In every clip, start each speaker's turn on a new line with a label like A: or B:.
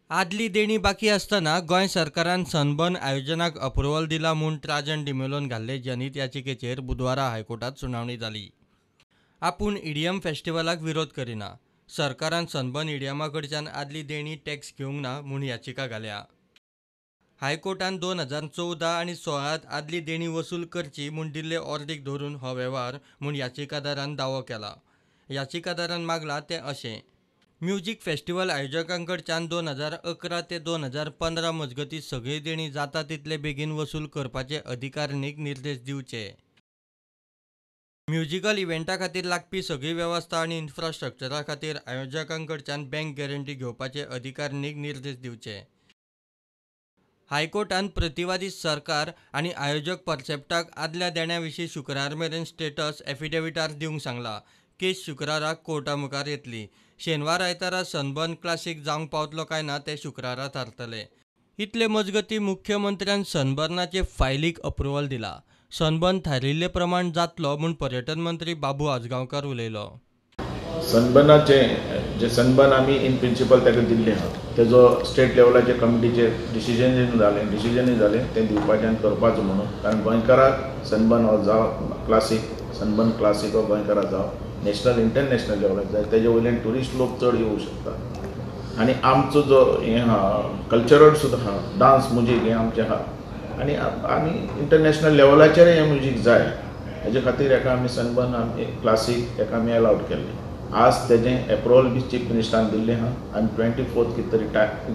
A: आदली देणी बाकी आसतना गोंय सरकारान सनबर्न आयोजनाक अप्रुवल दिला म्हूण ट्राजन डिमेलोन घाल्ले जनहित याचिकेचेर बुधवारा हायकोर्टात सुनावणी जाली. आपूण ईडीएम फेस्टिवलाक विरोध करिना, सरकारान सनबर्न ईडीएमा कडच्यान आदली देणी टॅक्स घेवंक ना म्हूण याचिका घाल्या. हायकोर्टान 2014 आनी 16 आदली देणी वसूल करची म्हूण दिल्ले ऑर्दीक धरून हो वेव्हार म्हूण याचिकादारान दावो केला. याचिकादारान मागलां तें अशें, म्युजीक फेस्टिवल आयोजकांकडच्यान 2011 ते 2015 मजगतीं सगळी देणी जाता तितले बेगीन वसूल करपाचे अधिकारिणीक निर्देश दिवचे. म्युजिकल इव्हेंटा खातीर लागपी सगळी वेवस्था आनी इन्फ्रास्ट्रक्चरा खातीर आयोजकांकडच्यान बँक गॅरंटी घेवपाचे अधिकारिणीक निर्देश दिवचे. हायकोर्टान प्रतिवादी सरकार आनी आयोजक परसेप्टाक आदल्या देण्या विशीं शुक्रार मेरेन स्टेटस एफिडेविटार दिवंक सांगला. केस शुक्राराक कोर्टा मुखार येतली. शेनवार आयतारा सनबर्न क्लासीक जावंक पावतलो काय ना तें शुक्रारा थारतलें. इतले मजगतीं मुख्यमंत्र्यान सनबर्नाचे फायलीक अप्रुवल दिला. सनबर्न थारिल्ले प्रमाण जातलो म्हूण पर्यटन मंत्री बाबू आजगांवकार उलयलो.
B: सनबर्नाचे जे सनबर्न आमी इन प्रिंसिपल ताका दिल्ले आहा, तेजो स्टेट लेवलाचे कमिटीचे डिसिजनूय जालें तें दिवपाचें आनी करपाचो म्हणून, कारण गोंयकाराक सनबर्न हो जावं क्लासीक, सनबर्न क्लासीक हो गोंयकाराक जावं नॅशनल इंटरनॅशनल लेवलाक जाय, तेजे वयल्यान ट्युरिस्ट लोक चड येवंक शकता. आनी आमचो जो हें आहा कल्चरल सुद्दां आहा, डांस म्युजीक हें आमचें आहा आनी आनी इंटरनॅशनल लेवलाचेर हें म्युजीक जाय, हेजे खातीर हेका आमी सनबर्न आमी क्लासीक हेका आमी एलावड केल्लें. आज तेजें एप्रुवल बी चीफ मिनिस्टरान दिल्लें आहा आनी 24 कितें तरी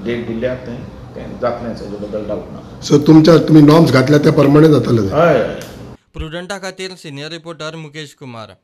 B: डेट दिल्ली आहा, तें जातलेंच, हेजे बद्दल डावट ना.
C: सो तुमच्या तुमी नॉर्म्स घातल्या त्या प्रमाणे जातलें.
B: हय.
A: प्रुडंटा खातीर सिनियर रिपोर्टर मुकेश कुमार.